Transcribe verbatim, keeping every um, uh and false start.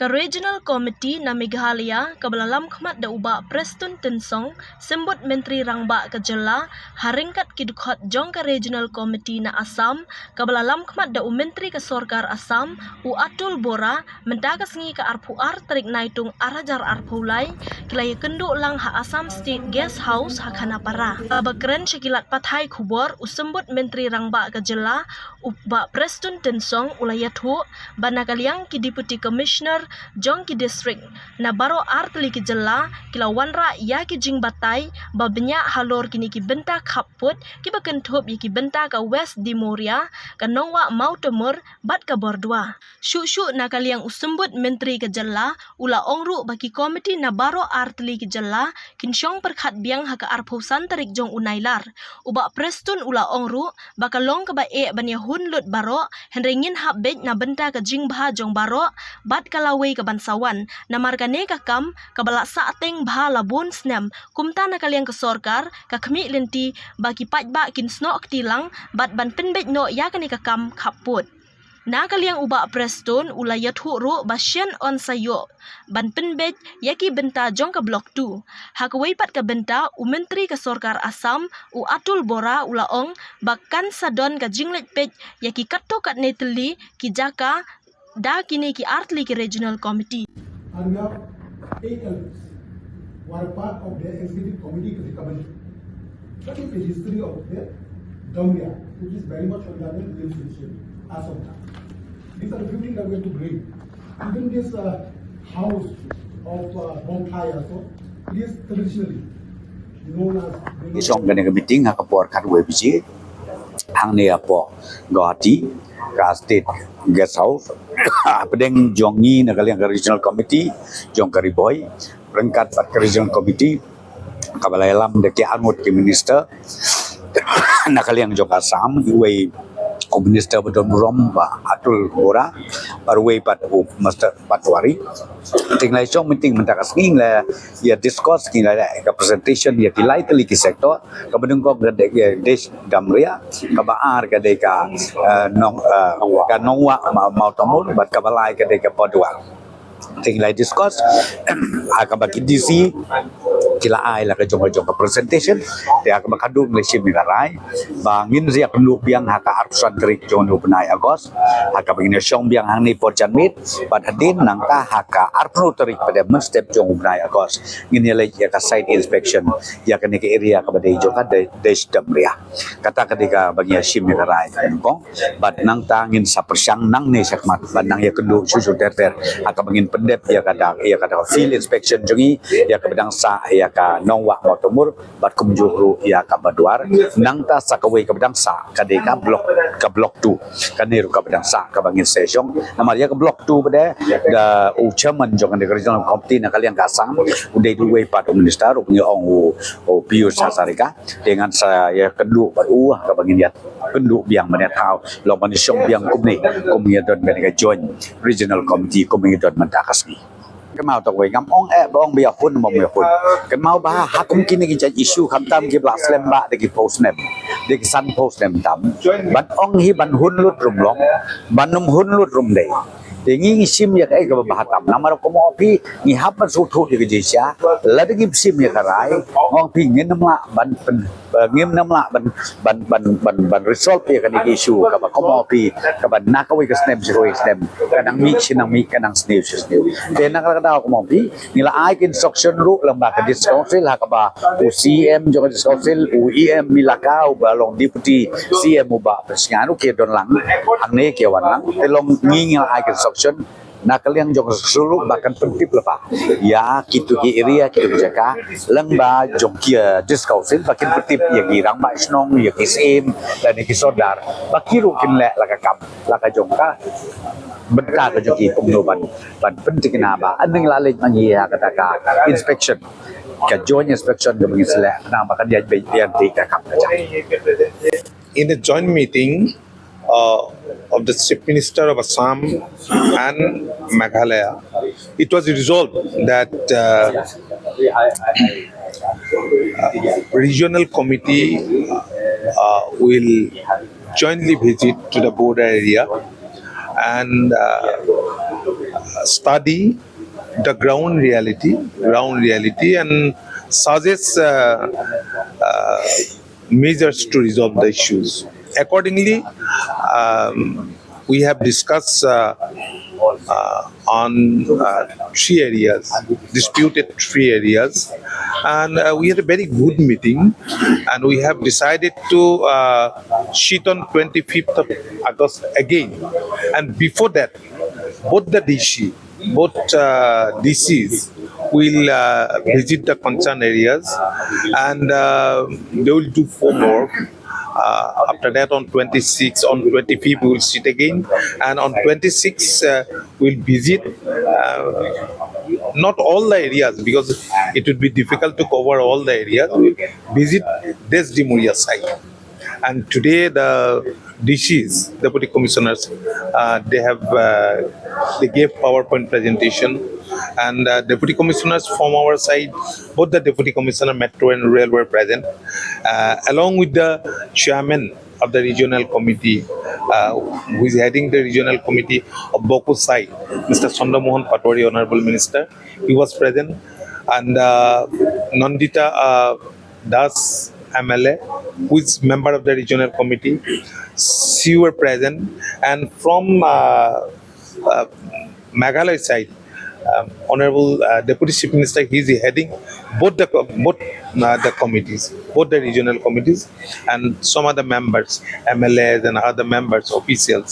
Ka Regional Committee na Meghalaya, kaba la lamkhmat da u Bah Prestone Tynsong, Symbud Myntri Rangbah ka Jylla, ha ryngkat ki dkhot jong ka Regional Committee na Assam, kaba la lamkhmat da u Myntri ka Sorkar Assam, u Atul Bora, mynta ka sngi ka arphew ar tarik Naitung ar hajar arphew lai, ki la ïakynduh lang ha Assam State Guest House ha Khanapara. Haba kren sha ki lad pathai khubor, u Symbud Myntri Rangbah ka Jylla, u Bah Prestone Tynsong u la ïathuh ba na ka liang ki Deputy Commissioner jong ki district na baroh ar tylli ki jylla ki la wanrah ïa ki jingbatai ba bniah halor kine ki bynta khappud kiba kynthup ïa ki bynta ka West Dimoreh, ka Nongwah Mawtamur bad ka Bordwa. Shuh shuh na ka liang u Symbud Myntri ka Jylla u la ong ruh ba ki komiti na baroh ar tylli ki jylla kin shong pyrkhat biang ha ka arphew san tarik jong u Nailar. U Bah Prestone u la ong ruh ba ka long kaba eh ban ïahun lut baroh, hynrei ngin hap beit na bynta ka jingbha jong baroh bad ka lawei kaban sa wan. Namar kane ka kam kaba la sah teng bha la bun snem, kumta na ka liang ka sorkar ka khmih lynti ba ki paidbah kin snoh kti lang bad ban pynbeit noh ïa kane ka kam khappud. Na ka liang u Bah Prestone u la ïathuh ruh ba shen yn sa ïoh ban pynbeit ïa ki bynta jong ka Block two. Ha kawei pat ka bynta, u Myntri ka Sorkar Assam, u Atul Bora u la ong ba kan sa don ka jingleit peit ïa ki katto katne tylli ki jaka da kine ki ar tylli ki Regional Committee. And we have eight elders who are part of the executive committee to the commission. That is the history of the Damria, which is very much under the relationship as of now. These are the few things that we have to bring. Even this uh, house of uh, Bongphai also, it is traditionally known as Ki shong kane ka meeting ha ka por khatwei baje hangne hapoh Guwahati, ka State Guest House. Hapdeng jong ngi na ka liang ka Regional Committee jong ka Ri Bhoi, ryngkat bad ka Regional Committee kaba la ïalam da ki arngut ki minister na ka liang jong ka Assam, iwei u minister ba don burom, Bah Atul Bora, bad uwei pat u Mister Patwari. Te ngi la shong meeting mynta ka sngi, ngi la ïa discuss, ngi la ïa ka presentation ïa ki lai tylli ki sector, kaba nyngkong ka dei ka Desh Damria, kaba ar ka dei ka, eh, Nong, eh, ka Nongwah Ma-, Mawtamur, bad kaba lai ka dei ka Bordwa. Te ngi la discuss ha kaba ki D C ki la ai la ka jong ka jong ka presentation. Te ha kaba khadduh ngi la shim ïa ka rai ba ngin sa ïakynduh biang ha ka arphew san tarik jong u bnai August, ha kaba ngin ïa shong biang hangne por janmiet. Bad hadien nangta ha ka arphew hynriew tarik pat mynstep jong u bnai August ngin ïa leit ïa ka site inspection ïa kane ka area kaba dei jong ka Desh Damria. Kata ka dei kaba ngi ïa shim ïa ka rai ka nyngkong. Bad nangta ngin sa pyrshang nangne shakhmat ban nang ïakynduh shuh shuh ter ter ha kaba ngin pyndep ïa kata, ïa kata field inspection jong ngi, ïa kaba dang sah ïa ka Nongwah Mawtamur bad kumjuh ruh ïa ka Bordwa. Nangta sa kawei kaba dang sah ka dei ka Block, ka Block two. Kane ruh kaba dang sah kaba ngin sa shong. Namar ïa ka Block two pat da u chairman jong ka Regional Committee na ka liang ka Assam u dei uwei pat u minister, u ngi ong u, u Pijush Hazarika. Te ngan sa ïakynduh bad u ha kaba ngin ïakynduh biang ban ïa thaw long ban ïa shong biang kumne, kum ngi don kane ka Joint Regional Committee kum ngi don mynta ka sngi. Kynmaw tang wei, ngam ong eh ba ong ba ïahun, ba ym ïahun. Kynmaw ba ha kum kine ki jait issue khamtam kiba la slem ba da ki phew snem, da ki sanphew snem tam, ban ong hi ban hun lut ruh ym long, ban ym hun lut ruh ym dei. Te ngi ngi shim ïa kaei kaba bha tam. Namar kumno phi, ngi hap ban sngewthuh ïa ka jingshisha. Lada ngim shim ïa ka rai, ong phi ngin ym lah ban pyn, eh, ngim nym lah ban, ban, ban, ban, ban resolve ïa kane ka issue kaba kumno phi, kaba na kawei ka snem sha kawei ka snem, ka nang mih shi nang mih, ka nang sniew shi sniew. Te na kata ka daw kumno phi, ngi la ai ka instruction ruh lyngba ka District Council ha kaba u C M jong ka District Council, u E M Elaka, uba long Deputy C M u Bah Prestone, u ki don lang hangne, ki wan lang. Te long ngi ngi la ai ka instruction na ka liang jong ka District Council ruh ba kan pyntip lypa ïa kito ki area, kito ki jaka lyngba jong ki, eh, District Council, ba kin pyntip ïa ki rangbah shnong, ïa ki syiem lane ki sordar ba ki ruh kin leh la ka kam, la ka jong ka bynta ka jong ki kumno ban, ban pynthikna ba ynda ngi la leit ma ngi ïa kata ka inspection, ka joint inspection kaba ngin sa leh, khnang ba kan ïaid beit ïa ka kam ka jong. In a joint meeting uh, of the Chief Minister of Assam and Meghalaya, it was resolved that uh, uh, regional committee uh, will jointly visit to the border area and uh, study the ground reality, ground reality, and suggest uh, uh, measures to resolve the issues. Accordingly, um, we have discussed uh, uh, on uh, three areas, disputed three areas, and uh, we had a very good meeting, and we have decided to uh, sit on twenty-fifth of August again. And before that, both the D C, both uh, D Cs will uh, visit the concerned areas, and uh, they will do four more. Uh, after that, on twenty-six, on twenty-fifth, we will sit again, and on twenty-six, uh, we'll visit uh, not all the areas, because it would be difficult to cover all the areas. We'll visit this Jamuria side. And today the D Cs, deputy commissioners, uh, they have uh, they gave PowerPoint presentation, and uh, deputy commissioners from our side, both the deputy commissioner, metro and rail, were present, uh, along with the chairman of the regional committee, uh, who is heading the regional committee of Bokajan side, Mister Chandra Mohan Patwari, honorable minister. He was present, and uh, Nandita uh, Das M L A, who is member of the regional committee, she were present, and from uh, uh, Meghalaya side, um, Honorable uh, Deputy Chief Minister, he is heading both the co- both uh, the committees, both the regional committees, and some other members, M L As and other members, officials.